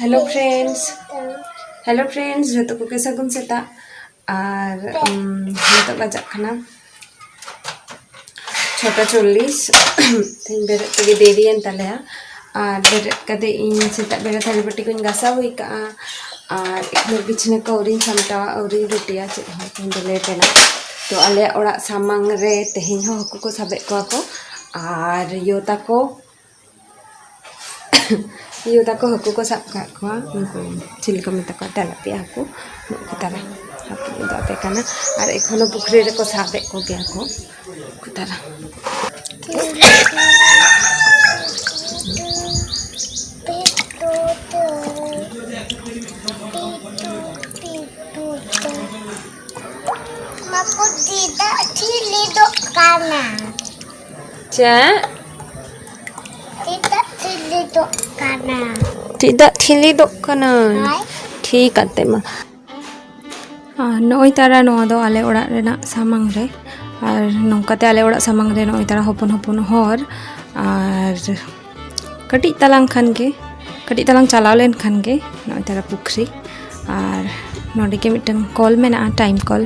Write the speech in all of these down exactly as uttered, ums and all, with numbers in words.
Hello friends, hello friends, ᱡᱚᱛᱚ ᱠᱚᱜᱮ ᱥᱟᱹᱜᱩᱱ ᱥᱮᱛᱟᱜ᱾ ᱟᱨ ᱩᱢ, ᱱᱤᱛᱚᱜ ᱵᱟᱡᱟᱜ ᱠᱟᱱᱟ ᱪᱷᱚᱴᱟ ᱪᱚᱞᱞᱤᱥ᱾ ᱛᱮᱦᱮᱧ ᱵᱮᱨᱮᱫ ᱛᱮᱜᱮ ᱫᱮᱨᱤᱭᱮᱱ ᱛᱟᱞᱮᱭᱟ᱾ ᱟᱨ ᱵᱮᱨᱮᱫ ᱠᱟᱛᱮ ᱤᱧ ᱥᱮᱛᱟᱜ ᱵᱮᱲᱟ ᱛᱷᱟᱹᱨᱤ ᱵᱟᱹᱴᱤ ᱠᱚᱧ ᱜᱟᱥᱟᱣ ᱦᱩᱭ ᱠᱟᱜᱼᱟ᱾ ᱟᱨ ᱮᱠᱷᱚᱱᱳ ᱵᱤᱪᱷᱱᱟᱹ ᱠᱚ ᱟᱹᱣᱨᱤᱧ ᱥᱟᱢᱴᱟᱣᱟ, ᱟᱹᱣᱨᱤᱧ ᱨᱩᱴᱤᱭᱟ, ᱪᱮᱫ ᱦᱚᱸ ᱛᱮᱦᱮᱧ ᱫᱚ ᱞᱮᱴ ᱮᱱᱟ᱾ ᱛᱚ ᱟᱞᱮᱭᱟᱜ ᱚᱲᱟᱜ ᱥᱟᱢᱟᱝ ᱨᱮ ᱛᱮᱦᱮᱧ ᱦᱚᱸ ᱦᱟᱹᱠᱩ ᱠᱚ ᱥᱟᱵᱮᱫ ᱠᱚᱣᱟ ᱠᱚ᱾ ᱟᱨ ᱭᱳ ᱛᱟᱠᱚ ᱭᱳ ᱛᱟᱠᱚ ᱦᱟᱹᱠᱩ ᱠᱚ ᱥᱟᱵ ᱠᱟᱜ ᱠᱚᱣᱟ, ᱩᱱᱠᱩ ᱪᱤᱞᱤ ᱠᱚ ᱢᱮᱛᱟ ᱠᱚᱣᱟ, ᱛᱮᱞᱟᱯᱤᱭᱟ ᱦᱟᱹᱠᱩ᱾ ᱱᱩᱠᱩ ᱛᱟᱨᱟ ᱦᱟᱹᱠᱩ ᱫᱚ ᱟᱯᱮ ᱠᱟᱱᱟ᱾ ᱟᱨ ᱮᱠᱷᱚᱱᱳ ᱯᱩᱠᱷᱨᱤ ᱨᱮᱠᱚ ᱥᱟᱵᱮᱫ ᱠᱚᱜᱮᱭᱟ ᱠᱚ ᱱᱩᱠᱩ ᱛᱟᱨᱟ᱾ ᱢᱟᱠᱚ ᱛᱤ ᱫᱟᱜ ᱴᱷᱤᱞᱤ ᱫᱚᱜ ᱠᱟᱱᱟ᱾ ᱪᱮᱫ? ᱛᱤ ᱫᱟᱜ ᱴᱷᱤᱞᱤ ᱫᱚᱜ ᱠᱟᱱᱟ᱾ ᱛᱤ ᱫᱟᱜ ᱴᱷᱤᱞᱤ ᱫᱚᱜ ᱠᱟᱱᱟ᱾ ᱦᱳᱭ᱾ ᱴᱷᱤᱠ ᱟᱛᱮ ᱢᱟ᱾ ᱟᱨ ᱱᱚᱜᱼᱚᱭ ᱛᱟᱨᱟ ᱱᱚᱣᱟ ᱫᱚ ᱟᱞᱮ ᱚᱲᱟᱜ ᱨᱮᱱᱟᱜ ᱥᱟᱢᱟᱝ ᱨᱮ᱾ ᱟᱨ ᱱᱚᱝᱠᱟᱛᱮ ᱟᱞᱮ ᱚᱲᱟᱜ ᱥᱟᱢᱟᱝ ᱨᱮ ᱱᱚᱜᱼᱚᱭ ᱛᱟᱨᱟ ᱦᱚᱯᱚᱱ ᱦᱚᱯᱚᱱ ᱦᱚᱨ᱾ ᱟᱨ ᱠᱟᱹᱴᱤᱡ ᱛᱟᱞᱟᱝ ᱠᱷᱟᱱ ᱜᱮ, ᱠᱟᱹᱴᱤᱡ ᱛᱟᱞᱟᱝ ᱪᱟᱞᱟᱣ ᱞᱮᱱ ᱠᱷᱟᱱ ᱜᱮ ᱱᱚᱜᱼᱚᱭ ᱛᱟᱨᱟ ᱯᱩᱠᱷᱨᱤ᱾ ᱟᱨ ᱱᱚᱸᱰᱮ ᱜᱮ ᱢᱤᱫᱴᱟᱝ ᱠᱚᱞ ᱢᱮᱱᱟᱜᱼᱟ, ᱴᱟᱭᱤᱢ ᱠᱚᱞ᱾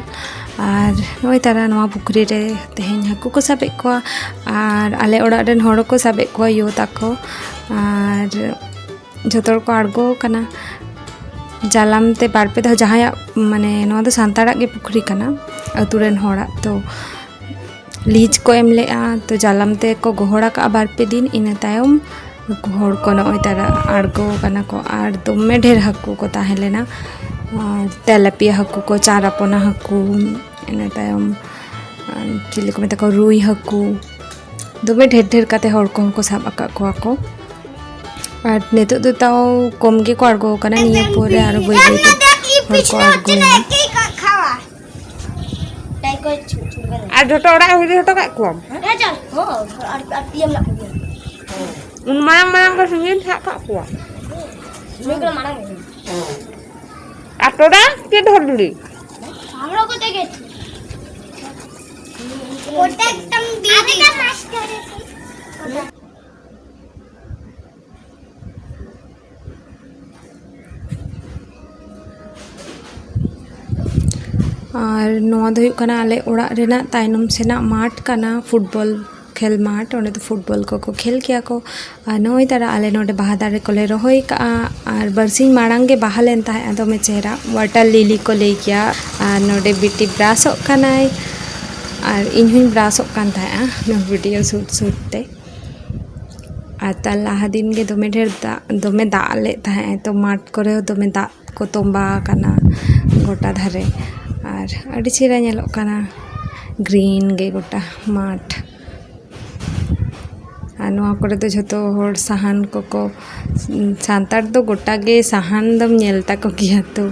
ᱟᱨ ᱱᱚᱜᱼᱚᱭ ᱛᱟᱨᱟ ᱱᱚᱣᱟ ᱯᱩᱠᱷᱨᱤ ᱨᱮ ᱛᱮᱦᱮᱧ ᱦᱟᱹᱠᱩ ᱠᱚ ᱥᱟᱵᱮᱫ ᱠᱚᱣᱟ᱾ ᱟᱨ ᱟᱞᱮ ᱚᱲᱟᱜ ᱨᱮᱱ ᱦᱚᱲ ᱦᱚᱸᱠᱚ ᱥᱟᱵᱮᱫ ᱠᱚᱣᱟ, ᱭᱳ ᱛᱟᱠᱚ᱾ ᱟᱨ ᱡᱷᱚᱛᱚ ᱦᱚᱲ ᱠᱚ ᱟᱬᱜᱚ ᱟᱠᱟᱱᱟ᱾ ᱡᱟᱞᱟᱢ ᱛᱮ ᱵᱟᱨ ᱯᱮ ᱫᱷᱟᱣ, ᱡᱟᱦᱟᱸᱭᱟᱜ, ᱢᱟᱱᱮ, ᱱᱚᱣᱟ ᱫᱚ ᱥᱟᱱᱛᱟᱲᱟᱜ ᱜᱮ ᱯᱩᱠᱷᱨᱤ ᱠᱟᱱᱟ, ᱟᱹᱛᱩ ᱨᱮᱱ ᱦᱚᱲᱟᱜ᱾ ᱛᱚ ᱞᱤᱡ ᱠᱚ ᱮᱢ ᱞᱮᱜᱼᱟ, ᱛᱚ ᱡᱟᱞᱟᱢ ᱛᱮ ᱠᱚ ᱜᱚᱦᱚᱲ ᱟᱠᱟᱜᱼᱟ ᱵᱟᱨ ᱯᱮ ᱫᱤᱱ᱾ ᱤᱱᱟᱹ ᱛᱟᱭᱚᱢ ᱱᱩᱠᱩ ᱦᱚᱲ ᱠᱚ ᱱᱚᱜᱼᱚᱭ ᱛᱟᱨᱟ ᱟᱬᱜᱚ ᱠᱟᱱᱟ ᱠᱚ᱾ ᱟᱨ ᱫᱚᱢᱮ ᱰᱷᱮᱨ ᱦᱟᱹᱠᱩ ᱠᱚ ᱛᱟᱦᱮᱸ ᱞᱮᱱᱟ, ᱟᱨ ᱛᱮᱞᱟᱯᱤᱭᱟ ᱦᱟᱹᱠᱩ ᱠᱚ, ᱪᱟᱨᱟᱯᱚᱱᱟ ᱦᱟᱹᱠᱩ, ᱤᱱᱟᱹ ᱛᱟᱭᱚᱢ, ᱟᱨ ᱪᱤᱞᱤ ᱠᱚ ᱢᱮᱛᱟ ᱠᱚᱣᱟ, ᱨᱩᱭ ᱦᱟᱹᱠᱩ᱾ ᱫᱚᱢᱮ ᱰᱷᱮᱨ ᱰᱷᱮᱨ ᱠᱟᱛᱮ ᱦᱚᱲ ᱠᱚᱦᱚᱸ ᱠᱚ ᱥᱟᱵ ᱟᱠᱟᱫ ᱠᱚᱣᱟ ᱠᱚ᱾ ᱟᱨ ᱱᱤᱛᱚᱜ ᱫᱚ ᱛᱟᱣ ᱠᱚᱢ ᱜᱮᱠᱚ ᱟᱬᱜᱚ ᱟᱠᱟᱱᱟ, ᱱᱤᱭᱟᱹ ᱯᱚᱨᱮ ᱟᱨᱚ ᱵᱟᱹᱭ ᱵᱟᱹᱭ ᱛᱮ ᱦᱚᱲ ᱠᱚ ᱟᱬᱜᱚᱭᱮᱱᱟ᱾ ᱟᱨ ᱡᱷᱚᱛᱚ ᱚᱲᱟᱜ ᱨᱮ ᱦᱩᱭ ᱦᱚᱴᱚ ᱠᱟᱜ ᱠᱚᱣᱟᱢ? ᱩᱱ ᱢᱟᱨᱟᱝ ᱢᱟᱨᱟᱝ ᱠᱚ ᱥᱤᱸᱜᱤᱧ ᱥᱟᱵ ᱠᱟᱜ ᱠᱚᱣᱟ᱾ ᱟᱨ ᱴᱚᱰᱟ ᱪᱮᱫ ᱦᱚᱨ ᱫᱷᱩᱲᱤ? ᱟᱨ ᱱᱚᱣᱟ ᱫᱚ ᱦᱩᱭᱩᱜ ᱠᱟᱱᱟ ᱟᱞᱮ ᱚᱲᱟᱜ ᱨᱮᱱᱟᱜ ᱛᱟᱭᱱᱚᱢ ᱥᱮᱱᱟᱜ ᱢᱟᱴᱷ ᱠᱟᱱᱟ, ᱯᱷᱩᱴᱵᱚᱞ ᱠᱷᱮᱞ ᱢᱟᱴᱷ᱾ ᱚᱸᱰᱮ ᱫᱚ ᱯᱷᱩᱴᱵᱚᱞ ᱠᱚᱠᱚ ᱠᱷᱮᱞ ᱜᱮᱭᱟ ᱠᱚ᱾ ᱟᱨ ᱱᱚᱜᱼᱚᱭ ᱛᱟᱨᱟ ᱟᱞᱮ ᱱᱚᱰᱮ ᱵᱟᱦᱟ ᱫᱟᱨᱮ ᱠᱚᱞᱮ ᱨᱚᱦᱚᱭ ᱠᱟᱜᱼᱟ᱾ ᱟᱨ ᱵᱟᱨᱥᱤᱧ ᱢᱟᱲᱟᱝ ᱜᱮ ᱵᱟᱦᱟ ᱞᱮᱱ ᱛᱟᱦᱮᱸᱫᱼᱟ, ᱫᱚᱢᱮ ᱪᱮᱦᱨᱟ, ᱣᱟᱴᱟᱨ ᱞᱤᱞᱤ ᱠᱚ ᱞᱟᱹᱭ ᱜᱮᱭᱟ᱾ ᱟᱨ ᱱᱚᱰᱮ ᱵᱤᱴᱤ ᱵᱨᱟᱥᱚᱜ ᱠᱟᱱᱟᱭ, ᱟᱨ ᱤᱧ ᱦᱚᱧ ᱵᱨᱟᱥᱚᱜ ᱠᱟᱱ ᱛᱟᱦᱮᱸᱫᱼᱟ ᱱᱚᱣᱟ ᱵᱷᱤᱰᱤᱭᱳ ᱥᱩᱴ ᱥᱩᱴ ᱛᱮ᱾ ᱟᱨ ᱛᱟᱨ ᱞᱟᱦᱟ ᱫᱤᱱ ᱜᱮ ᱫᱚᱢᱮ ᱰᱷᱮᱨ ᱫᱟᱜ, ᱫᱚᱢᱮ ᱫᱟᱜ ᱞᱮᱫ ᱛᱟᱦᱮᱸᱫ, ᱛᱚ ᱢᱟᱴᱷ ᱠᱚᱨᱮ ᱦᱚᱸ ᱫᱚᱢᱮ ᱫᱟᱜ ᱠᱚ ᱛᱚᱸᱵᱟ ᱟᱠᱟᱱᱟ ᱜᱚᱴᱟ ᱫᱷᱟᱨᱮ᱾ ᱟᱨ ᱟᱹᱰᱤ ᱪᱮᱦᱨᱟ ᱧᱮᱞᱚᱜ ᱠᱟᱱᱟ, ᱜᱨᱤᱱ ᱜᱮ ᱜᱚᱴᱟ ᱢᱟᱴᱷ᱾ ᱟᱨ ᱱᱚᱣᱟ ᱠᱚᱨᱮ ᱫᱚ ᱡᱷᱚᱛᱚ ᱦᱚᱲ ᱥᱟᱦᱟᱱ ᱠᱚᱠᱚ, ᱥᱟᱱᱛᱟᱲ ᱫᱚ ᱜᱚᱴᱟ ᱜᱮ ᱥᱟᱦᱟᱱ ᱫᱚᱢ ᱧᱮᱞ ᱛᱟᱠᱚ ᱜᱮᱭᱟ ᱛᱚ,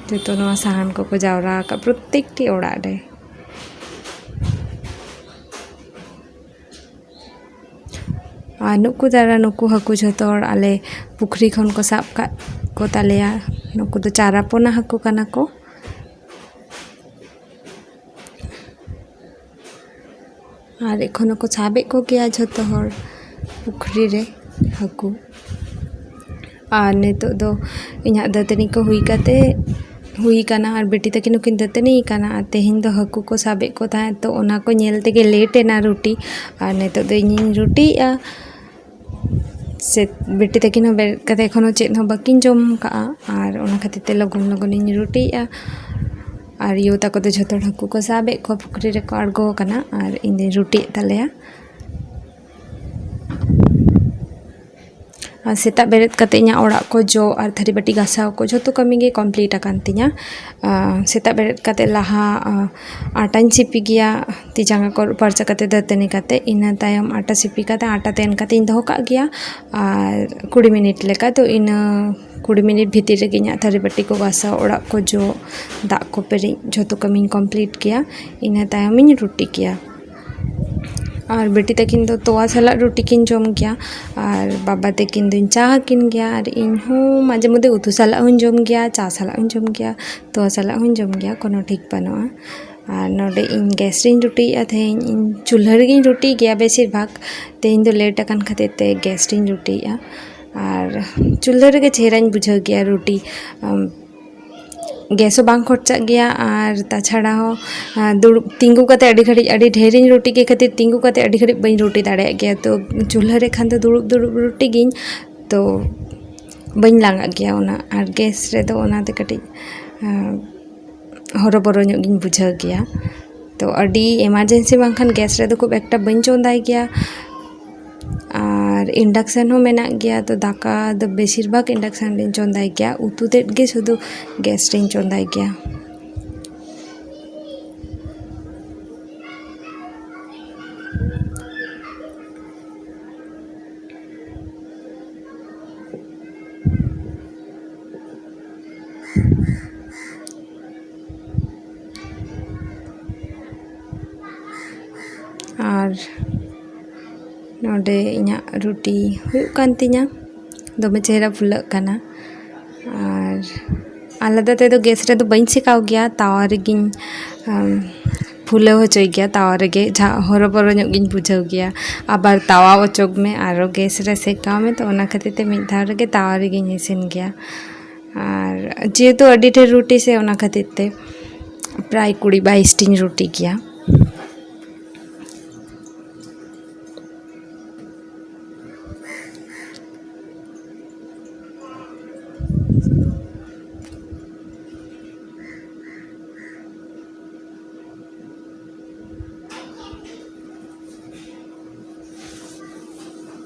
ᱡᱷᱚᱛᱚ ᱱᱚᱣᱟ ᱥᱟᱦᱟᱱ ᱠᱚᱠᱚ ᱡᱟᱣᱨᱟ ᱟᱠᱟᱫ ᱯᱨᱚᱛᱮᱠᱴᱤ ᱚᱲᱟᱜ ᱨᱮ᱾ ᱟᱨ ᱱᱩᱠᱩ ᱫᱟᱨᱟ, ᱱᱩᱠᱩ ᱦᱟᱹᱠᱩ ᱡᱷᱚᱛᱚ ᱦᱚᱲ ᱟᱞᱮ ᱯᱩᱠᱷᱨᱤ ᱠᱷᱚᱱ ᱠᱚ ᱥᱟᱵ ᱠᱟᱜ ᱠᱚ ᱛᱟᱞᱮᱭᱟ᱾ ᱱᱩᱠᱩ ᱫᱚ ᱪᱟᱨᱟᱯᱚᱱᱟ ᱦᱟᱹᱠᱩ ᱠᱟᱱᱟ ᱠᱚ᱾ ᱟᱨ ᱮᱠᱷᱚᱱ ᱦᱚᱸᱠᱚ ᱥᱟᱵᱮᱫ ᱠᱚᱜᱮᱭᱟ ᱡᱷᱚᱛᱚ ᱦᱚᱲ ᱯᱩᱠᱷᱨᱤ ᱨᱮ ᱦᱟᱹᱠᱩ᱾ ᱟᱨ ᱱᱤᱛᱚᱜ ᱫᱚ ᱤᱧᱟᱹᱜ ᱫᱟᱹᱛᱟᱹᱱᱤ ᱠᱚ ᱦᱩᱭ ᱠᱟᱛᱮ, ᱦᱩᱭ ᱠᱟᱱᱟ ᱟᱨ ᱵᱤᱴᱤ ᱛᱟᱹᱠᱤᱱ ᱦᱚᱸᱠᱤᱱ ᱫᱟᱹᱛᱟᱹᱱᱤ ᱠᱟᱱᱟ᱾ ᱟᱨ ᱛᱮᱦᱮᱧ ᱫᱚ ᱦᱟᱹᱠᱩ ᱠᱚ ᱥᱟᱵᱮᱫ ᱠᱚ ᱛᱟᱦᱮᱸᱫ, ᱛᱚ ᱚᱱᱟ ᱠᱚ ᱧᱮᱞ ᱛᱮᱜᱮ ᱞᱮᱴ ᱮᱱᱟ ᱨᱩᱴᱤ᱾ ᱟᱨ ᱱᱤᱛᱚᱜ ᱫᱚ ᱤᱧᱤᱧ ᱨᱩᱴᱤᱭᱮᱫᱼᱟ᱾ ᱥᱮ ᱵᱤᱴᱤ ᱛᱟᱹᱠᱤᱱ ᱦᱚᱸ ᱵᱮᱨᱮᱫ ᱠᱟᱛᱮ ᱮᱠᱷᱚᱱᱳ ᱪᱮᱫ ᱦᱚᱸ ᱵᱟᱹᱠᱤᱱ ᱡᱚᱢ ᱠᱟᱜᱼᱟ, ᱟᱨ ᱚᱱᱟ ᱠᱷᱟᱹᱛᱤᱨ ᱛᱮ ᱞᱚᱜᱚᱱ ᱞᱚᱜᱚᱱᱤᱧ ᱨᱩᱴᱤᱭᱮᱫᱼᱟ᱾ ᱟᱨ ᱭᱳ ᱛᱟᱠᱚ ᱫᱚ ᱡᱷᱚᱛᱚ ᱦᱚᱲ ᱦᱟᱹᱠᱩ ᱠᱚ ᱥᱟᱵᱮᱫ ᱠᱚᱣᱟ, ᱯᱩᱠᱷᱨᱤ ᱨᱮᱠᱚ ᱟᱬᱜᱚ ᱟᱠᱟᱱᱟ, ᱟᱨ ᱤᱧ ᱫᱚᱧ ᱨᱩᱴᱤᱭᱮᱫ ᱛᱟᱞᱮᱭᱟ᱾ ᱟᱨ ᱥᱮᱛᱟᱜ ᱵᱮᱨᱮᱫ ᱠᱟᱛᱮ ᱤᱧᱟᱹᱜ ᱚᱲᱟᱜ ᱠᱚ ᱡᱚᱜ ᱟᱨ ᱛᱷᱟᱹᱨᱤ ᱵᱟᱹᱴᱤ ᱜᱟᱥᱟᱣ ᱠᱚ ᱡᱷᱚᱛᱚ ᱠᱟᱹᱢᱤ ᱜᱮ ᱠᱚᱢᱯᱞᱤᱴ ᱟᱠᱟᱱ ᱛᱤᱧᱟᱹ᱾ ᱟᱨ ᱥᱮᱛᱟᱜ ᱵᱮᱨᱮᱫ ᱠᱟᱛᱮ ᱞᱟᱦᱟ, ᱟᱨ ᱟᱴᱟᱧ ᱥᱤᱯᱤ ᱜᱮᱭᱟ, ᱛᱤ ᱡᱟᱸᱜᱟ ᱠᱚ ᱟᱹᱨᱩᱵ ᱯᱷᱟᱨᱪᱟ ᱠᱟᱛᱮ, ᱫᱟᱹᱛᱟᱹᱱᱤ ᱠᱟᱛᱮ᱾ ᱤᱱᱟᱹ ᱛᱟᱭᱚᱢ ᱟᱴᱟ ᱥᱤᱯᱤ ᱠᱟᱛᱮ, ᱟᱴᱟ ᱛᱮᱱ ᱠᱟᱛᱮᱧ ᱫᱚᱦᱚ ᱠᱟᱜ ᱜᱮᱭᱟ᱾ ᱟᱨ ᱠᱩᱲᱤ ᱢᱤᱱᱤᱴ ᱞᱮᱠᱟ, ᱛᱚ ᱤᱱᱟᱹ ᱠᱩᱲᱤ ᱢᱤᱱᱤᱴ ᱵᱷᱤᱛᱤᱨ ᱨᱮᱜᱮ ᱤᱧᱟᱹᱜ ᱛᱷᱟᱹᱨᱤ ᱵᱟᱹᱴᱤ ᱠᱚ ᱜᱟᱥᱟᱣ, ᱚᱲᱟᱜ ᱠᱚ ᱡᱚᱜ, ᱫᱟᱜ ᱠᱚ ᱯᱮᱨᱮᱡ, ᱡᱷᱚᱛᱚ ᱠᱟᱹᱢᱤᱧ ᱠᱚᱢᱯᱞᱤᱴ ᱜᱮᱭᱟ᱾ ᱤᱱᱟᱹ ᱛᱟᱭᱚᱢᱤᱧ ᱨᱩᱴᱤ ᱜᱮᱭᱟ᱾ ᱟᱨ ᱵᱤᱴᱤ ᱛᱟᱹᱠᱤᱱ ᱫᱚ ᱛᱚᱣᱟ ᱥᱟᱞᱟᱜ ᱨᱩᱴᱤ ᱠᱤᱱ ᱡᱚᱢ ᱜᱮᱭᱟ, ᱟᱨ ᱵᱟᱵᱟ ᱛᱟᱹᱠᱤᱱ ᱫᱚᱧ ᱪᱟ ᱟᱹᱠᱤᱱ ᱜᱮᱭᱟ, ᱟᱨ ᱤᱧ ᱦᱚᱸ ᱢᱟᱡᱷᱮ ᱢᱚᱫᱽᱫᱷᱮ ᱩᱛᱩ ᱥᱟᱞᱟᱜ ᱦᱚᱸᱧ ᱡᱚᱢ ᱜᱮᱭᱟ, ᱪᱟ ᱥᱟᱞᱟᱜ ᱦᱚᱸᱧ ᱡᱚᱢ ᱜᱮᱭᱟ, ᱛᱚᱣᱟ ᱥᱟᱞᱟᱜ ᱦᱚᱸᱧ ᱡᱚᱢ ᱜᱮᱭᱟ, ᱠᱳᱱᱳ ᱴᱷᱤᱠ ᱵᱟᱹᱱᱩᱜᱼᱟ᱾ ᱟᱨ ᱱᱚᱰᱮ ᱤᱧ ᱜᱮᱥ ᱨᱤᱧ ᱨᱩᱴᱤᱭᱮᱫᱼᱟ ᱛᱮᱦᱮᱧ᱾ ᱤᱧ ᱪᱩᱞᱦᱟᱹ ᱨᱮᱜᱮᱧ ᱨᱩᱴᱤ ᱜᱮᱭᱟ ᱵᱮᱥᱤᱨ ᱵᱷᱟᱜᱽ, ᱛᱮᱦᱮᱧ ᱫᱚ ᱞᱮᱴ ᱟᱠᱟᱱ ᱠᱷᱟᱹᱛᱤᱨ ᱛᱮ ᱜᱮᱥ ᱨᱤᱧ ᱨᱩᱴᱤᱭᱮᱫᱼᱟ᱾ ᱟᱨ ᱪᱩᱞᱦᱟᱹ ᱨᱮᱜᱮ ᱪᱮᱦᱨᱟᱧ ᱵᱩᱡᱷᱟᱹᱣ ᱜᱮᱭᱟ ᱨᱩᱴᱤ, ᱟᱢ, ᱜᱮᱥ ᱦᱚᱸ ᱵᱟᱝ ᱠᱷᱚᱨᱪᱟᱜ ᱜᱮᱭᱟ᱾ ᱟᱨ ᱛᱟᱪᱷᱟᱲᱟ ᱦᱚᱸ, ᱟᱸ, ᱫᱩᱲᱩᱵ ᱛᱤᱸᱜᱩ ᱠᱟᱛᱮ ᱟᱹᱰᱤ ᱜᱷᱟᱹᱲᱤᱡ, ᱟᱹᱰᱤ ᱰᱷᱮᱨᱤᱧ ᱨᱩᱴᱤ ᱠᱮᱫ ᱠᱷᱟᱹᱛᱤᱨ ᱛᱤᱸᱜᱩ ᱠᱟᱛᱮ ᱟᱹᱰᱤ ᱜᱷᱟᱹᱲᱤᱡ ᱵᱟᱹᱧ ᱨᱩᱴᱤ ᱫᱟᱲᱮᱭᱟᱜ ᱜᱮᱭᱟ᱾ ᱛᱚ ᱪᱩᱞᱦᱟᱹ ᱨᱮ ᱠᱷᱟᱱ ᱫᱚ ᱫᱩᱲᱩᱵ ᱫᱩᱲᱩᱵ ᱨᱩᱴᱤ ᱜᱤᱧ, ᱛᱚ ᱵᱟᱹᱧ ᱞᱟᱸᱜᱟᱜ ᱜᱮᱭᱟ ᱩᱱᱟᱹᱜ᱾ ᱟᱨ ᱜᱮᱥ ᱨᱮᱫᱚ ᱚᱱᱟᱛᱮ ᱠᱟᱹᱴᱤᱡ, ᱟᱸ, ᱦᱚᱨᱚᱵᱚᱨᱚ ᱧᱚᱜ ᱜᱤᱧ ᱵᱩᱡᱷᱟᱹᱣ ᱜᱮᱭᱟ᱾ ᱛᱚ ᱟᱹᱰᱤ ᱮᱢᱟᱨᱡᱮᱱᱥᱤ ᱵᱟᱝᱠᱷᱟᱱ ᱜᱮᱥ ᱨᱮᱫᱚ ᱠᱷᱩᱵ ᱮᱠᱴᱟ ᱵᱟᱹᱧ ᱪᱚᱸᱫᱟᱭ ᱜᱮᱭᱟ᱾ ᱟᱨ ᱤᱱᱰᱟᱠᱥᱟᱱ ᱦᱚᱸ ᱢᱮᱱᱟᱜ ᱜᱮᱭᱟ, ᱛᱚ ᱫᱟᱠᱟ ᱫᱚ ᱵᱮᱥᱤᱨ ᱵᱷᱟᱜᱽ ᱤᱱᱰᱟᱠᱥᱟᱱ ᱨᱤᱧ ᱪᱚᱸᱫᱟᱭ ᱜᱮᱭᱟ, ᱩᱛᱩ ᱛᱮᱫ ᱜᱮ ᱥᱩᱫᱷᱩ ᱜᱮᱥ ᱨᱤᱧ ᱪᱚᱸᱫᱟᱭ ᱜᱮᱭᱟ᱾ ᱟᱨ ᱱᱚᱰᱮ ᱤᱧᱟᱹᱜ ᱨᱩᱴᱤ ᱦᱩᱭᱩᱜ ᱠᱟᱱ ᱛᱤᱧᱟ, ᱫᱚᱢᱮ ᱪᱮᱦᱨᱟ ᱯᱷᱩᱞᱟᱹᱜ ᱠᱟᱱᱟ᱾ ᱟᱨ ᱟᱞᱟᱫᱟ ᱛᱮᱫᱚ ᱜᱮᱥ ᱨᱮᱫᱚ ᱵᱟᱹᱧ ᱥᱮᱠᱟᱣ ᱜᱮᱭᱟ, ᱛᱟᱣᱟ ᱨᱮᱜᱤᱧ, ᱟᱢ, ᱯᱷᱩᱞᱟᱹᱣ ᱦᱚᱪᱚᱭ ᱜᱮᱭᱟ, ᱛᱟᱣᱟ ᱨᱮᱜᱮ, ᱡᱟᱦᱟᱸ ᱦᱚᱨᱚᱵᱚᱨᱚ ᱧᱚᱜ ᱜᱤᱧ ᱵᱩᱡᱷᱟᱹᱣ ᱜᱮᱭᱟ᱾ ᱟᱵᱟᱨ ᱛᱟᱣᱟ ᱚᱪᱚᱜ ᱢᱮ, ᱟᱨᱚ ᱜᱮᱥ ᱨᱮ ᱥᱮᱠᱟᱣ ᱢᱮ, ᱛᱚ ᱚᱱᱟ ᱠᱷᱟᱹᱛᱤᱨ ᱛᱮ ᱢᱤᱫ ᱫᱷᱟᱣ ᱨᱮᱜᱮ ᱛᱟᱣᱟ ᱨᱮᱜᱤᱧ ᱤᱥᱤᱱ ᱜᱮᱭᱟ᱾ ᱟᱨ ᱡᱮᱦᱮᱛᱩ ᱟᱹᱰᱤ ᱰᱷᱮᱨ ᱨᱩᱴᱤ ᱥᱮ, ᱚᱱᱟ ᱠᱷᱟᱹᱛᱤᱨ ᱛᱮ ᱯᱨᱟᱭ ᱠᱩᱲᱤ ᱵᱟᱭᱤᱥ ᱴᱤᱧ ᱨᱩᱴᱤ ᱜᱮᱭᱟ᱾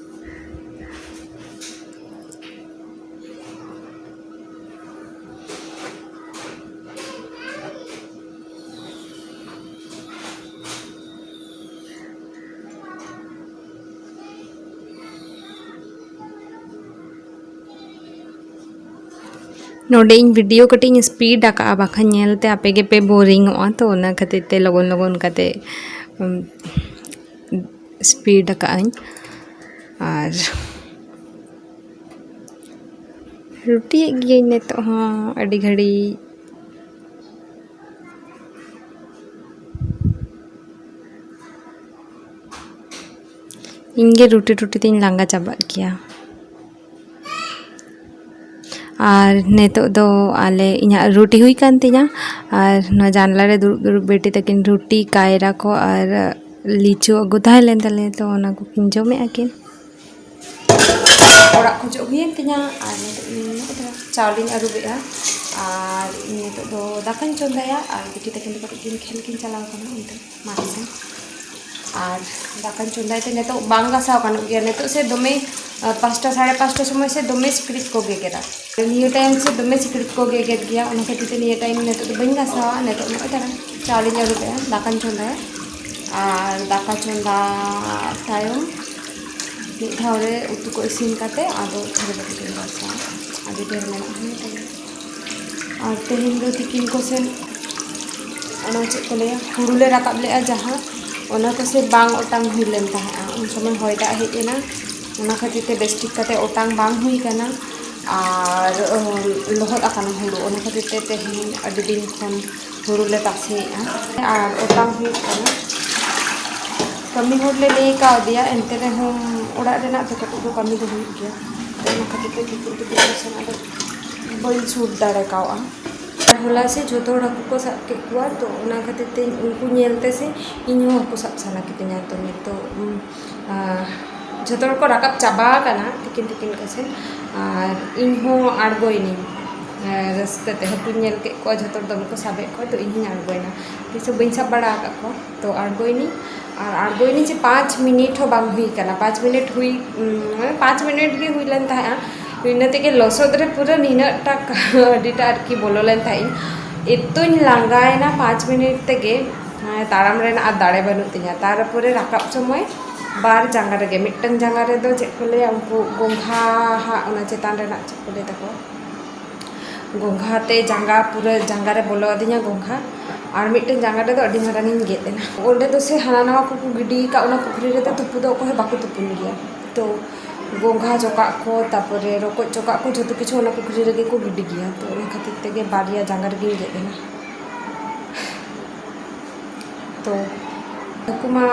ᱱᱚᱰᱮ ᱤᱧ ᱵᱷᱤᱰᱤᱭᱳ ᱠᱟᱹᱴᱤᱡ ᱤᱧ ᱥᱯᱤᱰ ᱟᱠᱟᱫᱼᱟ, ᱵᱟᱠᱷᱟᱱ ᱧᱮᱞᱛᱮ ᱟᱯᱮ ᱜᱮᱯᱮ ᱵᱳᱨᱤᱝᱚᱜᱼᱟ, ᱛᱚ ᱚᱱᱟ ᱠᱷᱟᱹᱛᱤᱨ ᱛᱮ ᱞᱚᱜᱚᱱ ᱞᱚᱜᱚᱱ ᱠᱟᱛᱮ, ᱩᱢ, ᱥᱯᱤᱰ ᱟᱠᱟᱫᱼᱟᱹᱧ᱾ ᱟᱨ ᱨᱩᱴᱤᱭᱮᱫ ᱜᱤᱭᱟᱹᱧ ᱱᱤᱛᱚᱜ ᱦᱚᱸ ᱟᱹᱰᱤ ᱜᱷᱟᱹᱲᱤᱡ᱾ ᱤᱧᱜᱮ ᱨᱩᱴᱤ ᱨᱩᱴᱤ ᱛᱤᱧ ᱞᱟᱸᱜᱟ ᱪᱟᱵᱟᱜ ᱜᱮᱭᱟ᱾ ᱟᱨ ᱱᱤᱛᱚᱜ ᱫᱚ ᱟᱞᱮ, ᱤᱧᱟᱹᱜ ᱨᱩᱴᱤ ᱦᱩᱭ ᱠᱟᱱ ᱛᱤᱧᱟ, ᱟᱨ ᱱᱚᱣᱟ ᱡᱟᱱᱞᱟ ᱨᱮ ᱫᱩᱲᱩᱵ ᱫᱩᱲᱩᱵ ᱵᱤᱴᱤ ᱛᱟᱹᱠᱤᱱ ᱨᱩᱴᱤ, ᱠᱟᱭᱨᱟ ᱠᱚ ᱟᱨ ᱞᱤᱪᱩ ᱟᱹᱜᱩ ᱛᱟᱦᱮᱸ ᱞᱮᱱ ᱛᱟᱞᱮᱭᱟ, ᱛᱚ ᱚᱱᱟ ᱠᱚᱠᱤᱱ ᱡᱚᱢᱮᱫᱼᱟ ᱠᱤᱱ᱾ ᱚᱲᱟᱜ ᱠᱷᱚᱱ ᱚᱡᱚᱜ ᱦᱩᱭᱮᱱ ᱛᱤᱧᱟ, ᱟᱨ ᱱᱤᱛᱚᱜ ᱤᱧ ᱱᱚᱜᱼᱚᱭ ᱛᱚᱨᱟ ᱪᱟᱣᱞᱮᱧ ᱟᱹᱨᱩᱵᱮᱜᱼᱟ, ᱟᱨ ᱤᱧ ᱱᱤᱛᱚᱜ ᱫᱚ ᱫᱟᱠᱟᱧ ᱪᱚᱸᱫᱟᱭᱟ, ᱟᱨ ᱵᱤᱴᱤ ᱛᱟᱹᱠᱤᱱ ᱫᱚ ᱠᱟᱹᱴᱤᱡ ᱠᱤᱱ ᱠᱷᱮᱞ ᱠᱤᱱ ᱪᱟᱞᱟᱣ ᱠᱟᱱᱟ ᱚᱱᱛᱮ ᱢᱟᱴᱷ ᱥᱮᱱ᱾ ᱟᱨ ᱫᱟᱠᱟᱧ ᱪᱚᱸᱫᱟᱭ ᱛᱮ ᱱᱤᱛᱚᱜ ᱵᱟᱝ ᱜᱟᱥᱟᱣ ᱜᱟᱱᱚᱜ ᱜᱮᱭᱟ, ᱱᱤᱛᱚᱜ ᱥᱮ ᱫᱚᱢᱮ, ᱟᱸ, ᱯᱟᱸᱪᱴᱟ, ᱥᱟᱲᱮ ᱯᱟᱸᱪᱴᱟ ᱥᱚᱢᱚᱭ ᱥᱮ ᱫᱚᱢᱮ ᱥᱤᱠᱲᱤᱡ ᱠᱚ ᱜᱮᱜᱮᱨᱟ᱾ ᱱᱤᱭᱟᱹ ᱴᱟᱭᱤᱢ ᱥᱮ ᱫᱚᱢᱮ ᱥᱤᱠᱲᱤᱡ ᱠᱚ ᱜᱮᱜᱮᱨ ᱜᱮᱭᱟ, ᱚᱱᱟ ᱠᱷᱟᱹᱛᱤᱨ ᱛᱮ ᱱᱤᱭᱟᱹ ᱴᱟᱭᱤᱢ ᱱᱤᱛᱚᱜ ᱫᱚ ᱵᱟᱹᱧ ᱜᱟᱥᱟᱣᱟ᱾ ᱱᱤᱛᱚᱜ ᱱᱚᱜᱼᱚᱭ ᱛᱟᱨᱟ ᱪᱟᱣᱞᱮᱧ ᱟᱹᱨᱩᱵᱮᱜᱼᱟ, ᱫᱟᱠᱟᱧ ᱪᱚᱸᱫᱟᱭᱟ, ᱟᱨ ᱫᱟᱠᱟ ᱪᱚᱸᱫᱟ ᱛᱟᱭᱚᱢ ᱢᱤᱫ ᱫᱷᱟᱣ ᱨᱮ ᱩᱛᱩ ᱠᱚ ᱤᱥᱤᱱ ᱠᱟᱛᱮ ᱟᱫᱚ ᱛᱷᱟᱹᱨᱤ ᱵᱟᱹᱴᱤ ᱠᱚᱧ ᱜᱟᱥᱟᱣᱟ᱾ ᱟᱹᱰᱤ ᱰᱷᱮᱨ ᱢᱮᱱᱟᱜᱼᱟ ᱱᱤᱭᱟᱹ ᱴᱟᱭᱤᱢ᱾ ᱟᱨ ᱛᱮᱦᱮᱧ ᱫᱚ ᱛᱤᱠᱤᱱ ᱠᱚ ᱥᱮᱱ ᱚᱱᱟ ᱪᱮᱫ ᱠᱚ ᱞᱟᱹᱭᱟ, ᱦᱩᱲᱩ ᱞᱮ ᱨᱟᱠᱟᱵ ᱞᱮᱜᱼᱟ ᱡᱟᱦᱟᱸ, ᱚᱱᱟ ᱠᱚᱥᱮ ᱵᱟᱝ ᱚᱴᱟᱝ ᱦᱩᱭ ᱞᱮᱱ ᱛᱟᱦᱮᱸᱜᱼᱟ, ᱩᱱ ᱥᱚᱢᱚᱭ ᱦᱚᱭ ᱫᱟᱜ ᱦᱮᱡ ᱮᱱᱟ, ᱚᱱᱟ ᱠᱷᱟᱹᱛᱤᱨ ᱛᱮ ᱵᱮᱥ ᱴᱷᱤᱠ ᱠᱟᱛᱮ ᱚᱴᱟᱝ ᱵᱟᱝ ᱦᱩᱭ ᱠᱟᱱᱟ᱾ ᱟᱨ, ᱩᱢ, ᱞᱚᱦᱚᱫ ᱟᱠᱟᱱᱟ ᱦᱩᱲᱩ, ᱚᱱᱟ ᱠᱷᱟᱹᱛᱤᱨ ᱛᱮ ᱛᱮᱦᱮᱧ ᱟᱹᱰᱤ ᱫᱤᱱ ᱠᱷᱚᱱ ᱦᱩᱲᱩ ᱞᱮ ᱛᱟᱥᱮᱭᱮᱜᱼᱟ ᱟᱨ ᱚᱴᱟᱝ ᱦᱩᱭᱩᱜ ᱠᱟᱱᱟ᱾ ᱠᱟᱹᱢᱤ ᱦᱚᱲ ᱞᱮ ᱞᱟᱹᱭ ᱠᱟᱣᱫᱮᱭᱟ, ᱮᱱᱛᱮ ᱨᱮᱦᱚᱸ ᱚᱲᱟᱜ ᱨᱮᱱᱟᱜ ᱫᱚ ᱠᱟᱹᱴᱤᱡ ᱫᱚ ᱠᱟᱹᱢᱤ ᱫᱚ ᱦᱩᱭᱩᱜ ᱜᱮᱭᱟ, ᱚᱱᱟ ᱠᱷᱟᱹᱛᱤᱨ ᱛᱮ ᱴᱤᱯᱤᱱ ᱴᱤᱯᱤᱱ ᱠᱚ ᱥᱮᱱ ᱟᱫᱚ ᱵᱟᱹᱧ ᱥᱩᱨ ᱫᱟᱲᱮ ᱠᱟᱣᱜᱼᱟ᱾ ᱦᱚᱞᱟ ᱥᱮ ᱡᱷᱚᱛᱚ ᱦᱚᱲ ᱦᱟᱹᱠᱩ ᱠᱚ ᱥᱟᱵ ᱠᱮᱫ ᱠᱚᱣᱟ, ᱛᱚ ᱚᱱᱟ ᱠᱷᱟᱹᱛᱤᱨ ᱛᱮ ᱩᱱᱠᱩ ᱧᱮᱞ ᱛᱮ ᱥᱮ ᱤᱧ ᱦᱚᱸ ᱦᱟᱹᱠᱩ ᱥᱟᱵ ᱥᱟᱱᱟ ᱠᱤᱫᱤᱧᱟ᱾ ᱛᱚ ᱱᱤᱛᱚᱜ, ᱩᱢ, ᱟᱸ, ᱡᱷᱚᱛᱚ ᱦᱚᱲ ᱠᱚ ᱨᱟᱠᱟᱵ ᱪᱟᱵᱟ ᱟᱠᱟᱱᱟ ᱛᱤᱠᱤᱱ ᱛᱤᱠᱤᱱ ᱠᱚ ᱥᱮᱱ, ᱟᱨ ᱤᱧ ᱦᱚᱸ ᱟᱬᱜᱚᱭᱮᱱᱟᱹᱧ, ᱟᱸ, ᱨᱟᱹᱥᱠᱟᱹ ᱛᱮ ᱦᱟᱹᱠᱩᱧ ᱧᱮᱞ ᱠᱮᱫ ᱠᱚᱣᱟ, ᱡᱷᱚᱛᱚ ᱦᱚᱲ ᱫᱚᱢᱮ ᱠᱚ ᱥᱟᱵᱮᱫ ᱠᱚᱣᱟ, ᱛᱚ ᱤᱧ ᱦᱚᱸᱧ ᱟᱬᱜᱚᱭᱮᱱᱟ᱾ ᱛᱤᱥ ᱦᱚᱸ ᱵᱟᱹᱧ ᱥᱟᱵ ᱵᱟᱲᱟ ᱟᱠᱟᱫ ᱠᱚᱣᱟ, ᱛᱚ ᱟᱬᱜᱚᱭᱮᱱᱟᱹᱧ᱾ ᱟᱨ ᱟᱬᱜᱚᱭᱮᱱᱟᱹᱧ ᱡᱮ ᱯᱟᱸᱪ ᱢᱤᱱᱤᱴ ᱦᱚᱸ ᱵᱟᱝ ᱦᱩᱭ ᱠᱟᱱᱟ, ᱯᱟᱸᱪ ᱢᱤᱱᱤᱴ ᱦᱩᱭ, ᱩᱸ, ᱢᱟᱱᱮ ᱯᱟᱸᱪ ᱢᱤᱱᱤᱴ ᱜᱮ ᱦᱩᱭ ᱞᱮᱱ ᱛᱟᱦᱮᱸᱜᱼᱟ, ᱤᱱᱟᱹ ᱛᱮᱜᱮ ᱞᱚᱥᱚᱫ ᱨᱮ ᱯᱩᱨᱟᱹ ᱱᱤᱱᱟᱹᱜ ᱴᱟ ᱟᱹᱰᱤᱴᱟ ᱟᱨᱠᱤ ᱵᱚᱞᱚ ᱞᱮᱱ ᱛᱟᱦᱮᱸᱜ ᱤᱧ᱾ ᱮᱛᱚᱧ ᱞᱟᱸᱜᱟᱭᱮᱱᱟ ᱯᱟᱸᱪ ᱢᱤᱱᱤᱴ ᱛᱮᱜᱮ, ᱢᱟᱱᱮ ᱛᱟᱲᱟᱢ ᱨᱮᱱᱟᱜ ᱟᱨ ᱫᱟᱲᱮ ᱵᱟᱹᱱᱩᱜ ᱛᱤᱧᱟᱹ᱾ ᱛᱟᱨᱯᱚᱨᱮ ᱨᱟᱠᱟᱵ ᱥᱚᱢᱚᱭ ᱵᱟᱨ ᱡᱟᱸᱜᱟ ᱨᱮᱜᱮ, ᱢᱤᱫᱴᱟᱝ ᱡᱟᱸᱜᱟ ᱨᱮᱫᱚ ᱪᱮᱫ ᱠᱚ ᱞᱟᱹᱭᱟ, ᱩᱱᱠᱩ ᱜᱚᱝᱜᱷᱟ ᱦᱟᱸᱜ ᱚᱱᱟ ᱪᱮᱛᱟᱱ ᱨᱮᱱᱟᱜ ᱪᱮᱫ ᱠᱚ ᱞᱟᱹᱭ ᱛᱟᱠᱚᱣᱟ, ᱜᱚᱝᱜᱷᱟ ᱛᱮ ᱡᱟᱸᱜᱟ, ᱯᱩᱨᱟᱹ ᱡᱟᱸᱜᱟ ᱨᱮ ᱵᱚᱞᱚ ᱟᱹᱫᱤᱧᱟ ᱜᱚᱝᱜᱷᱟ, ᱟᱨ ᱢᱤᱫᱴᱮᱱ ᱡᱟᱸᱜᱟ ᱨᱮᱫᱚ ᱟᱹᱰᱤ ᱢᱟᱨᱟᱝ ᱤᱧ ᱜᱮᱫ ᱮᱱᱟ᱾ ᱚᱸᱰᱮ ᱫᱚ ᱥᱮ ᱦᱟᱱᱟ ᱱᱟᱣᱟ ᱠᱚᱠᱚ ᱜᱤᱰᱤ ᱟᱠᱟᱫ, ᱚᱱᱟ ᱯᱩᱠᱷᱨᱤ ᱨᱮᱫᱚ ᱛᱩᱯᱩ ᱫᱚ ᱚᱠᱚᱭ ᱦᱚᱸ ᱵᱟᱠᱚ ᱛᱩᱯᱩᱱ ᱜᱮᱭᱟ᱾ ᱛᱚ ᱜᱚᱝᱜᱷᱟ ᱪᱚᱠᱟᱜ ᱠᱚ, ᱛᱟᱨᱯᱚᱨᱮ ᱨᱚᱠᱚᱡ ᱪᱚᱠᱟᱜ ᱠᱚ, ᱡᱷᱚᱛᱚ ᱠᱤᱪᱷᱩ ᱚᱱᱟ ᱯᱩᱠᱷᱨᱤ ᱨᱮᱜᱮ ᱠᱚ ᱜᱤᱰᱤ ᱜᱮᱭᱟ᱾ ᱛᱚ ᱚᱱᱟ ᱠᱷᱟᱹᱛᱤᱨ ᱛᱮᱜᱮ ᱵᱟᱨᱭᱟ ᱡᱟᱸᱜᱟ ᱨᱮᱜᱮᱧ ᱜᱮᱫ ᱮᱱᱟ᱾ ᱛᱚ ᱦᱟᱹᱠᱩ ᱢᱟ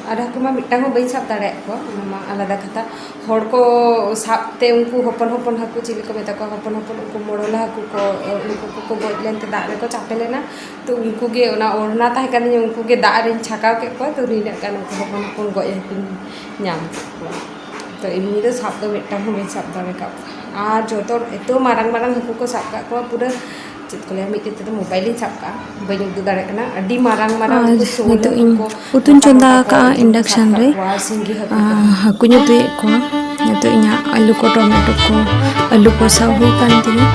ᱟᱨ ᱦᱟᱹᱠᱩ ᱢᱟ ᱢᱤᱫᱴᱟᱝ ᱦᱚᱸ ᱵᱟᱹᱧ ᱥᱟᱵ ᱫᱟᱲᱮᱭᱟᱜ ᱠᱚᱣᱟ, ᱚᱱᱟ ᱢᱟ ᱟᱞᱟᱫᱟ ᱠᱟᱛᱷᱟ᱾ ᱦᱚᱲ ᱠᱚ ᱥᱟᱵ ᱛᱮ ᱩᱱᱠᱩ ᱦᱚᱯᱚᱱ ᱦᱚᱯᱚᱱ ᱦᱟᱹᱠᱩ, ᱪᱤᱞᱤ ᱠᱚ ᱢᱮᱛᱟ ᱠᱚᱣᱟ, ᱦᱚᱯᱚᱱ ᱦᱚᱯᱚᱱ ᱩᱱᱠᱩ ᱢᱚᱨᱚᱞᱟ ᱦᱟᱹᱠᱩ ᱠᱚ, ᱩᱱᱠᱩ ᱠᱚᱠᱚ ᱜᱚᱡ ᱞᱮᱱᱛᱮ ᱫᱟᱜ ᱨᱮᱠᱚ ᱪᱟᱯᱮ ᱞᱮᱱᱟ᱾ ᱛᱚ ᱩᱱᱠᱩ ᱜᱮ, ᱚᱱᱟ ᱳᱲᱱᱟ ᱛᱟᱦᱮᱸ ᱠᱟᱱ ᱛᱤᱧᱟᱹ, ᱩᱱᱠᱩ ᱜᱮ ᱫᱟᱜ ᱨᱤᱧ ᱪᱷᱟᱠᱟᱣ ᱠᱮᱫ ᱠᱚᱣᱟ᱾ ᱛᱚ ᱱᱤᱱᱟᱹᱜ ᱜᱟᱱ ᱩᱱᱠᱩ ᱦᱚᱯᱚᱱ ᱦᱚᱯᱚᱱ ᱜᱚᱡ ᱦᱟᱹᱠᱩᱧ ᱧᱟᱢ ᱠᱮᱫ ᱠᱚᱣᱟ᱾ ᱛᱚ ᱮᱢᱱᱤ ᱫᱚ ᱥᱟᱵ ᱫᱚ ᱢᱤᱫᱴᱟᱝ ᱦᱚᱸ ᱵᱟᱹᱧ ᱥᱟᱵ ᱫᱟᱲᱮ ᱠᱟᱜ ᱠᱚᱣᱟ᱾ ᱟᱨ ᱡᱚᱛᱚ ᱮᱛᱚ ᱢᱟᱨᱟᱝ ᱢᱟᱨᱟᱝ ᱦᱟᱹᱠᱩ ᱠᱚ ᱥᱟᱵ ᱠᱟᱜ ᱠᱚᱣᱟ, ᱯᱩᱨᱟᱹ ᱪᱮᱫ ᱠᱚ ᱞᱟᱹᱭᱟ, ᱢᱤᱫ ᱛᱤ ᱛᱮᱫᱚ ᱢᱳᱵᱟᱭᱤᱞ ᱤᱧ ᱥᱟᱵ ᱠᱟᱜᱼᱟ, ᱵᱟᱹᱧ ᱩᱫᱩᱜ ᱫᱟᱲᱮᱭᱟᱜ ᱠᱟᱱᱟ᱾ ᱟᱹᱰᱤ ᱢᱟᱨᱟᱝ ᱢᱟᱨᱟᱝ ᱟᱨ ᱩᱱᱠᱩ ᱥᱳᱞ ᱱᱤᱛᱚᱜ ᱦᱟᱹᱠᱩ ᱤᱧ ᱠᱚ ᱩᱛᱩᱧ ᱢᱚᱴᱟ ᱪᱚᱸᱫᱟ ᱢᱚᱴᱟ ᱠᱚ ᱟᱠᱟᱜᱼᱟ ᱤᱧ ᱠᱚ ᱥᱟᱵ induction ᱨᱮ᱾ ᱠᱟᱜ ᱠᱚᱣᱟ, ᱥᱤᱸᱜᱤ ᱦᱟᱹᱠᱩ ᱟᱨ ᱠᱚ᱾ ᱦᱟᱹᱠᱩᱧ ᱩᱛᱩᱭᱮᱫ ᱠᱚᱣᱟ᱾ ᱱᱤᱛᱚᱜ ᱤᱧᱟᱹᱜ ᱟᱹᱞᱩ ᱠᱚ, ᱴᱚᱢᱮᱴᱳ ᱠᱚ, ᱟᱹᱞᱩ ᱠᱚᱥᱟᱣ ᱦᱩᱭ ᱠᱟᱱ ᱛᱤᱧᱟᱹ᱾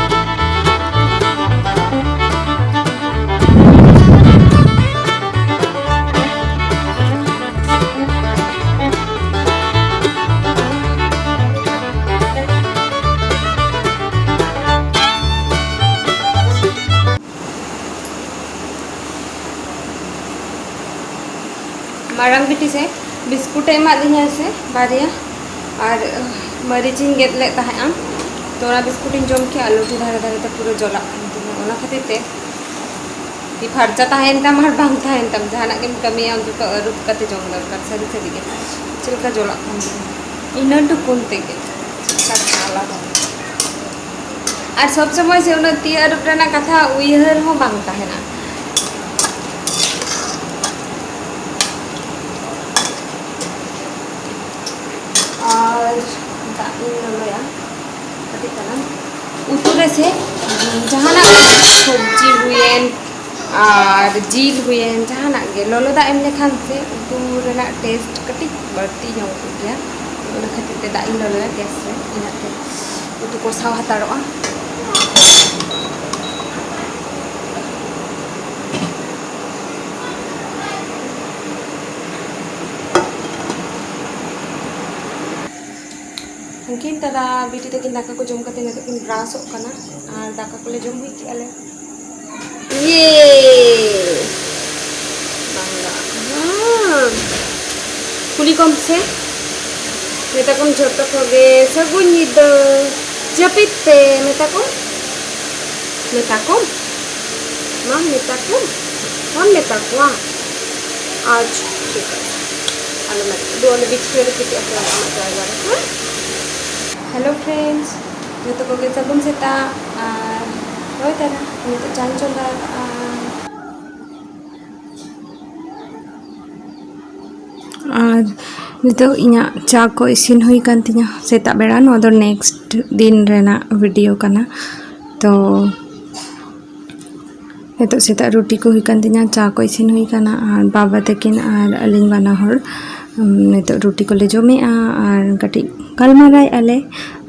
ᱢᱟᱨᱟᱝ ᱵᱤᱴᱤ ᱥᱮ ᱵᱤᱥᱠᱩᱴ ᱮ ᱮᱢᱟᱫ ᱞᱤᱧᱟ ᱥᱮ ᱵᱟᱨᱭᱟ, ᱟᱨ ᱢᱟᱹᱨᱤᱪ ᱤᱧ ᱜᱮᱫ ᱞᱮᱫ ᱛᱟᱦᱮᱸᱜᱼᱟ, ᱛᱚ ᱚᱱᱟ ᱵᱤᱥᱠᱩᱴ ᱤᱧ ᱡᱚᱢ ᱠᱮᱜᱼᱟ, ᱞᱩᱴᱤ ᱫᱷᱟᱨᱮ ᱫᱷᱟᱨᱮ ᱛᱮ ᱯᱩᱨᱟᱹ ᱡᱚᱞᱟᱜ ᱠᱟᱱ ᱛᱤᱧᱟᱹ᱾ ᱚᱱᱟ ᱠᱷᱟᱹᱛᱤᱨ ᱛᱮ ᱛᱤ ᱯᱷᱟᱨᱪᱟ ᱛᱟᱦᱮᱱ ᱛᱟᱢ ᱟᱨ ᱵᱟᱝ ᱛᱟᱦᱮᱱ ᱛᱟᱢ, ᱡᱟᱦᱟᱱᱟᱜ ᱜᱮᱢ ᱠᱟᱹᱢᱤᱭᱟ ᱚᱱᱛᱚᱛᱚ ᱟᱹᱨᱩᱵ ᱠᱟᱛᱮ ᱡᱚᱢ ᱫᱚᱨᱠᱟᱨ᱾ ᱥᱟᱹᱨᱤ ᱥᱟᱹᱨᱤ ᱜᱮ ᱪᱮᱫ ᱞᱮᱠᱟ ᱡᱚᱞᱟᱜ ᱠᱟᱱ ᱛᱤᱧᱟᱹ, ᱤᱱᱟᱹ ᱴᱩᱠᱩᱱ ᱛᱮᱜᱮ ᱪᱮᱫ ᱞᱮᱠᱟ ᱟᱞᱟᱫᱟ᱾ ᱟᱨ ᱥᱚᱵᱽ ᱥᱚᱢᱚᱭ ᱥᱮ ᱩᱱᱟᱹᱜ ᱛᱤ ᱟᱹᱨᱩᱵ ᱨᱮᱱᱟᱜ ᱠᱟᱛᱷᱟ ᱩᱭᱦᱟᱹᱨ ᱦᱚᱸ ᱵᱟᱝ ᱛᱟᱦᱮᱱᱟ᱾ ᱟᱨ ᱫᱟᱜ ᱤᱧ ᱞᱚᱞᱚᱭᱟ ᱠᱟᱹᱴᱤᱡ ᱛᱟᱞᱟᱝ᱾ ᱩᱛᱩ ᱨᱮᱥᱮ ᱡᱟᱦᱟᱱᱟᱜ ᱥᱚᱵᱽᱡᱤ ᱦᱩᱭᱮᱱ ᱟᱨ ᱡᱤᱞ ᱦᱩᱭᱮᱱ, ᱡᱟᱦᱟᱱᱟᱜ ᱜᱮ ᱞᱚᱞᱚ ᱫᱟᱜ ᱮᱢ ᱞᱮᱠᱷᱟᱱ ᱥᱮ ᱩᱛᱩ ᱨᱮᱱᱟᱜ ᱴᱮᱥᱴ ᱠᱟᱹᱴᱤᱡ ᱵᱟᱹᱲᱛᱤ ᱧᱚᱜ ᱠᱚᱜ ᱜᱮᱭᱟ᱾ ᱚᱱᱟ ᱠᱷᱟᱹᱛᱤᱨ ᱛᱮ ᱫᱟᱜ ᱤᱧ ᱞᱚᱞᱚᱭᱟ ᱜᱮᱥ ᱨᱮ, ᱤᱱᱟᱹᱜ ᱛᱮ ᱩᱛᱩ ᱠᱚᱥᱟᱣ ᱦᱟᱛᱟᱲᱚᱜᱼᱟ᱾ ᱩᱱᱠᱤᱱ ᱫᱟᱫᱟ ᱵᱤᱴᱤ ᱛᱟᱹᱠᱤᱱ ᱫᱟᱠᱟ ᱠᱚ ᱡᱚᱢ ᱠᱟᱛᱮ ᱱᱤᱛᱚᱜ ᱠᱤᱱ ᱵᱨᱟᱥᱚᱜ ᱠᱟᱱᱟ ᱟᱨ ᱫᱟᱠᱟ ᱠᱚᱞᱮ ᱡᱚᱢ ᱦᱩᱭ ᱠᱮᱜᱼᱟ ᱞᱮ᱾ ᱤᱭᱮ! ᱵᱟᱝ ᱜᱟᱱᱚᱜ ᱠᱟᱱᱟ᱾ ᱠᱩᱞᱤ ᱠᱚᱢ ᱥᱮ᱾ ᱢᱮᱛᱟ ᱠᱚᱢ ᱡᱷᱚᱛᱚ ᱠᱚᱜᱮ ᱥᱟᱹᱜᱩᱱ ᱧᱤᱫᱟᱹ᱾ ᱡᱟᱹᱯᱤᱫ ᱯᱮ, ᱢᱮᱛᱟ ᱠᱚᱢ᱾ ᱢᱮᱛᱟ ᱠᱚᱢ᱾ ᱢᱟ ᱢᱮᱛᱟ ᱠᱚᱢ᱾ ᱵᱟᱢ ᱢᱮᱛᱟ ᱠᱚᱣᱟ? ᱟᱪᱪᱷᱟ, ᱴᱷᱤᱠ ᱟᱪᱷᱮ᱾ ᱟᱞᱚᱢ ᱟᱹᱰᱤ ᱟᱹᱰᱤ ᱚᱸᱰᱮ ᱵᱤᱪ ᱨᱮ ᱠᱟᱹᱴᱤᱡ ᱟᱯᱮ ᱟᱢᱟᱜ ᱡᱟᱭᱜᱟ ᱨᱮ, ᱦᱮᱸ? ᱦᱮᱞᱳ ᱯᱷᱨᱮᱱᱰᱥ, ᱡᱚᱛᱚ ᱠᱚᱜᱮ ᱥᱟᱹᱜᱩᱱ ᱥᱮᱛᱟᱜ᱾ ᱟᱨ ᱦᱳᱭ ᱛᱟᱦᱞᱮ ᱱᱤᱛᱚᱜ ᱪᱟᱧ ᱪᱚᱸᱫᱟ ᱟᱠᱟᱫᱼᱟ᱾ ᱟᱨ ᱱᱤᱛᱚᱜ ᱤᱧᱟᱹᱜ ᱪᱟ ᱠᱚ ᱤᱥᱤᱱ ᱦᱩᱭ ᱟᱠᱟᱱ ᱛᱤᱧᱟᱹ ᱥᱮᱛᱟᱜ ᱵᱮᱲᱟ᱾ ᱱᱚᱣᱟ ᱫᱚ ᱱᱮᱠᱥᱴ ᱫᱤᱱ ᱨᱮᱱᱟᱜ ᱵᱷᱤᱰᱤᱭᱳ ᱠᱟᱱᱟ᱾ ᱛᱚ ᱱᱤᱛᱚᱜ ᱥᱮᱛᱟᱜ ᱨᱩᱴᱤ ᱠᱚ ᱦᱩᱭ ᱟᱠᱟᱱ ᱛᱤᱧᱟᱹ, ᱪᱟ ᱠᱚ ᱤᱥᱤᱱ ᱦᱩᱭ ᱟᱠᱟᱱᱟ, ᱟᱨ ᱵᱟᱵᱟ ᱛᱟᱹᱠᱤᱱ ᱟᱨ ᱟᱹᱞᱤᱧ ᱵᱟᱱᱟ ᱦᱚᱲ, ᱩᱢ, ᱱᱤᱛᱚᱜ ᱨᱩᱴᱤ ᱠᱚᱞᱮ ᱡᱚᱢᱮᱜᱼᱟ ᱟᱨ ᱠᱟᱹᱴᱤᱡ ᱜᱟᱞᱢᱟᱨᱟᱣᱮᱫᱼᱟ ᱞᱮ᱾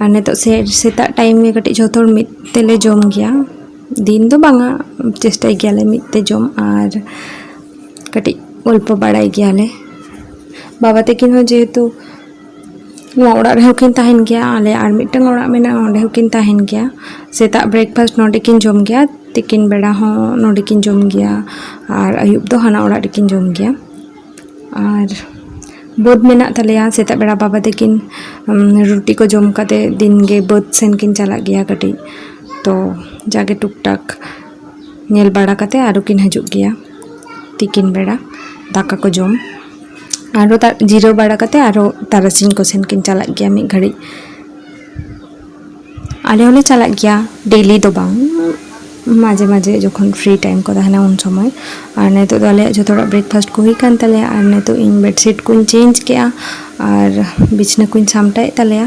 ᱟᱨ ᱱᱤᱛᱚᱜ ᱥᱮ ᱥᱮᱛᱟᱜ ᱴᱟᱭᱤᱢ ᱜᱮ ᱠᱟᱹᱴᱤᱡ ᱡᱷᱚᱛᱚ ᱦᱚᱲ ᱢᱤᱫ ᱛᱮᱞᱮ ᱡᱚᱢ ᱜᱮᱭᱟ᱾ ᱫᱤᱱ ᱫᱚ ᱵᱟᱝᱟ, ᱪᱮᱥᱴᱟᱭ ᱜᱮᱭᱟᱞᱮ ᱢᱤᱫ ᱛᱮ ᱡᱚᱢ ᱟᱨ ᱠᱟᱹᱴᱤᱡ ᱜᱚᱞᱯᱚ ᱵᱟᱲᱟᱭ ᱜᱮᱭᱟᱞᱮ᱾ ᱵᱟᱵᱟ ᱛᱟᱹᱠᱤᱱ ᱦᱚᱸ ᱡᱮᱦᱮᱛᱩ ᱱᱚᱣᱟ ᱚᱲᱟᱜ ᱨᱮᱦᱚᱸ ᱠᱤᱱ ᱛᱟᱦᱮᱱ ᱜᱮᱭᱟ, ᱟᱞᱮ ᱟᱨ ᱢᱤᱫᱴᱟᱝ ᱚᱲᱟᱜ ᱢᱮᱱᱟᱜᱼᱟ, ᱚᱸᱰᱮ ᱦᱚᱸᱠᱤᱱ ᱛᱟᱦᱮᱱ ᱜᱮᱭᱟ᱾ ᱥᱮᱛᱟᱜ ᱵᱨᱮᱠᱯᱷᱟᱥᱴ ᱱᱚᱸᱰᱮ ᱠᱤᱱ ᱡᱚᱢ ᱜᱮᱭᱟ, ᱛᱤᱠᱤᱱ ᱵᱮᱲᱟ ᱦᱚᱸ ᱱᱚᱸᱰᱮ ᱠᱤᱱ ᱡᱚᱢ ᱜᱮᱭᱟ, ᱟᱨ ᱟᱹᱭᱩᱵ ᱫᱚ ᱦᱟᱱᱟ ᱚᱲᱟᱜ ᱨᱮᱠᱤᱱ ᱡᱚᱢ ᱜᱮᱭᱟ᱾ ᱟᱨ ᱵᱟᱹᱫᱽ ᱢᱮᱱᱟᱜ ᱛᱟᱞᱮᱭᱟ᱾ ᱥᱮᱛᱟᱜ ᱵᱮᱲᱟ ᱵᱟᱵᱟ ᱛᱟᱹᱠᱤᱱ, ᱩᱢ, ᱨᱩᱴᱤ ᱠᱚ ᱡᱚᱢ ᱠᱟᱛᱮ ᱫᱤᱱ ᱜᱮ ᱵᱟᱹᱫᱽ ᱥᱮᱱ ᱠᱤᱱ ᱪᱟᱞᱟᱜ ᱜᱮᱭᱟ ᱠᱟᱹᱴᱤᱡ᱾ ᱛᱚ ᱡᱟᱜᱮ ᱴᱩᱠ ᱴᱟᱠ ᱧᱮᱞ ᱵᱟᱲᱟ ᱠᱟᱛᱮ ᱟᱨᱚ ᱠᱤᱱ ᱦᱤᱡᱩᱜ ᱜᱮᱭᱟ ᱛᱤᱠᱤᱱ ᱵᱮᱲᱟ ᱫᱟᱠᱟ ᱠᱚ ᱡᱚᱢ᱾ ᱟᱨᱚ ᱛᱟ-, ᱡᱤᱨᱟᱹᱣ ᱵᱟᱲᱟ ᱠᱟᱛᱮ ᱟᱨᱚ ᱛᱟᱨᱟᱥᱤᱧ ᱠᱚ ᱥᱮᱱ ᱠᱤᱱ ᱪᱟᱞᱟᱜ ᱜᱮᱭᱟ ᱢᱤᱫ ᱜᱷᱟᱹᱲᱤᱡ᱾ ᱟᱞᱮ ᱦᱚᱸᱞᱮ ᱪᱟᱞᱟᱜ ᱜᱮᱭᱟ, ᱰᱮᱞᱤ ᱫᱚ ᱵᱟᱝ, ᱢᱟᱡᱷᱮ ᱢᱟᱡᱷᱮ ᱡᱚᱠᱷᱚᱱ ᱯᱷᱨᱤ ᱴᱟᱭᱤᱢ ᱠᱚ ᱛᱟᱦᱮᱱᱟ ᱩᱱ ᱥᱚᱢᱚᱭ᱾ ᱟᱨ ᱱᱤᱛᱚᱜ ᱫᱚ ᱟᱞᱮᱭᱟᱜ ᱡᱷᱚᱛᱚ ᱦᱚᱲᱟᱜ ᱵᱨᱮᱠᱯᱷᱟᱥᱴ ᱠᱚ ᱦᱩᱭ ᱠᱟᱱ ᱛᱟᱞᱮᱭᱟ, ᱟᱨ ᱱᱤᱛᱚᱜ ᱤᱧ ᱵᱮᱰᱥᱤᱴ ᱠᱚᱧ ᱪᱮᱧᱡᱽ ᱠᱮᱜᱼᱟ ᱟᱨ ᱵᱤᱪᱷᱱᱟᱹ ᱠᱚᱧ ᱥᱟᱢᱴᱟᱣᱮᱫ ᱛᱟᱞᱮᱭᱟ᱾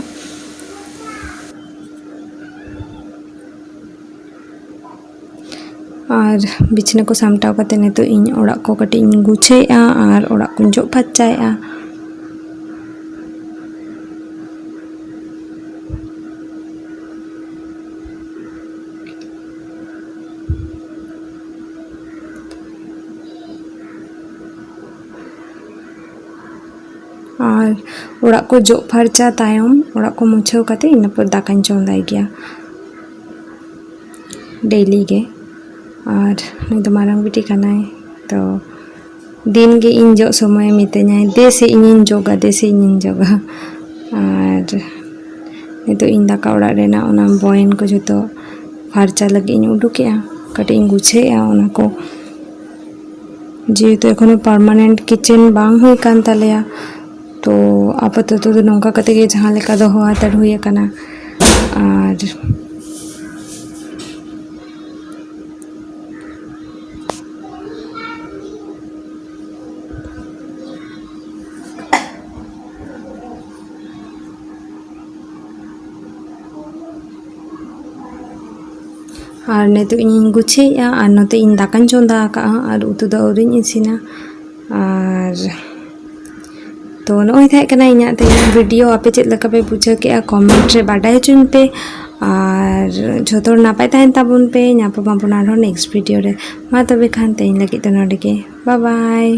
ᱟᱨ ᱵᱤᱪᱷᱱᱟᱹ ᱠᱚ ᱥᱟᱢᱴᱟᱣ ᱠᱟᱛᱮ ᱱᱤᱛᱚᱜ ᱤᱧ ᱚᱲᱟᱜ ᱠᱚ ᱠᱟᱹᱴᱤᱡ ᱤᱧ ᱜᱩᱪᱷᱟᱹᱭᱮᱫᱼᱟ ᱟᱨ ᱚᱲᱟᱜ ᱠᱚᱧ ᱡᱚᱜ ᱯᱷᱟᱨᱪᱟᱭᱮᱫᱼᱟ᱾ ᱟᱨ ᱚᱲᱟᱜ ᱠᱚ ᱡᱚᱜ ᱯᱷᱟᱨᱪᱟ ᱛᱟᱭᱚᱢ, ᱚᱲᱟᱜ ᱠᱚ ᱢᱩᱪᱷᱟᱹᱣ ᱠᱟᱛᱮ ᱤᱱᱟᱹ ᱯᱚᱨ ᱫᱟᱠᱟᱧ ᱪᱚᱸᱫᱟᱭ ᱜᱮᱭᱟ ᱰᱮᱞᱤ ᱜᱮ᱾ ᱟᱨ ᱱᱩᱭ ᱫᱚ ᱢᱟᱨᱟᱝ ᱵᱤᱴᱤ ᱠᱟᱱᱟᱭ, ᱛᱚ ᱫᱤᱱ ᱜᱮ ᱤᱧ ᱡᱚᱜ ᱥᱚᱢᱚᱭᱮ ᱢᱤᱛᱟᱹᱧᱟᱭ, "ᱫᱮ ᱥᱮ ᱤᱧᱤᱧ ᱡᱚᱜᱟ, ᱫᱮ ᱥᱮ ᱤᱧᱤᱧ ᱡᱚᱜᱟ᱾" ᱟᱨ ᱱᱤᱛᱚᱜ ᱤᱧ ᱫᱟᱠᱟ ᱚᱲᱟᱜ ᱨᱮᱱᱟᱜ ᱚᱱᱟ ᱵᱚᱭᱮᱱ ᱠᱚ ᱡᱷᱚᱛᱚ ᱯᱷᱟᱨᱪᱟ ᱞᱟᱹᱜᱤᱫ ᱤᱧ ᱩᱰᱩᱠᱮᱜᱼᱟ, ᱠᱟᱹᱴᱤᱡ ᱤᱧ ᱜᱩᱪᱷᱟᱹᱣᱮᱜᱼᱟ ᱚᱱᱟ ᱠᱚ᱾ ᱡᱮᱦᱮᱛᱩ ᱮᱠᱷᱚᱱᱳ ᱯᱟᱨᱢᱟᱱᱮᱱᱴ ᱠᱤᱪᱮᱱ ᱵᱟᱝ ᱦᱩᱭ ᱠᱟᱱ ᱛᱟᱞᱮᱭᱟ, ᱛᱚ ᱟᱯᱟᱛᱚᱛᱚ ᱫᱚ ᱱᱚᱝᱠᱟ ᱠᱟᱛᱮ ᱜᱮ ᱡᱟᱦᱟᱸ ᱞᱮᱠᱟ ᱫᱚᱦᱚ ᱦᱟᱛᱟᱲ ᱦᱩᱭ ᱟᱠᱟᱱᱟ᱾ ᱟᱨ ᱟᱨ ᱱᱤᱛᱚᱜ ᱤᱧᱤᱧ ᱜᱩᱪᱷᱟᱹᱭᱮᱫᱼᱟ ᱟᱨ ᱱᱚᱛᱮ ᱤᱧ ᱫᱟᱠᱟᱧ ᱪᱚᱸᱫᱟ ᱟᱠᱟᱫᱼᱟ ᱟᱨ ᱩᱛᱩ ᱫᱚ ᱟᱹᱣᱨᱤᱧ ᱤᱥᱤᱱᱟ᱾ ᱟᱨ ᱛᱚ ᱱᱚᱜᱼᱚᱭ ᱛᱟᱦᱮᱸ ᱠᱟᱱᱟ ᱤᱧᱟᱹᱜ ᱛᱮᱦᱮᱧᱟᱜ ᱵᱷᱤᱰᱤᱭᱳ᱾ ᱟᱯᱮ ᱪᱮᱫ ᱞᱮᱠᱟ ᱯᱮ ᱵᱩᱡᱷᱟᱹᱣ ᱠᱮᱫᱼᱟ, ᱠᱚᱢᱮᱱᱴ ᱨᱮ ᱵᱟᱰᱟᱭ ᱦᱚᱪᱚᱧ ᱯᱮ᱾ ᱟᱨ ᱡᱷᱚᱛᱚ ᱦᱚᱲ ᱱᱟᱯᱟᱭ ᱛᱟᱦᱮᱱ ᱛᱟᱵᱚᱱ ᱯᱮ᱾ ᱧᱟᱯᱟᱢ ᱟᱵᱚᱱ ᱟᱨᱦᱚᱸ ᱱᱮᱠᱥᱴ ᱵᱷᱤᱰᱤᱭᱳ ᱨᱮ᱾ ᱢᱟ ᱛᱚᱵᱮ ᱠᱷᱟᱱ ᱛᱮᱦᱮᱧ ᱞᱟᱹᱜᱤᱫ ᱫᱚ ᱱᱚᱸᱰᱮ ᱜᱮ᱾ ᱵᱟᱭ ᱵᱟᱭ᱾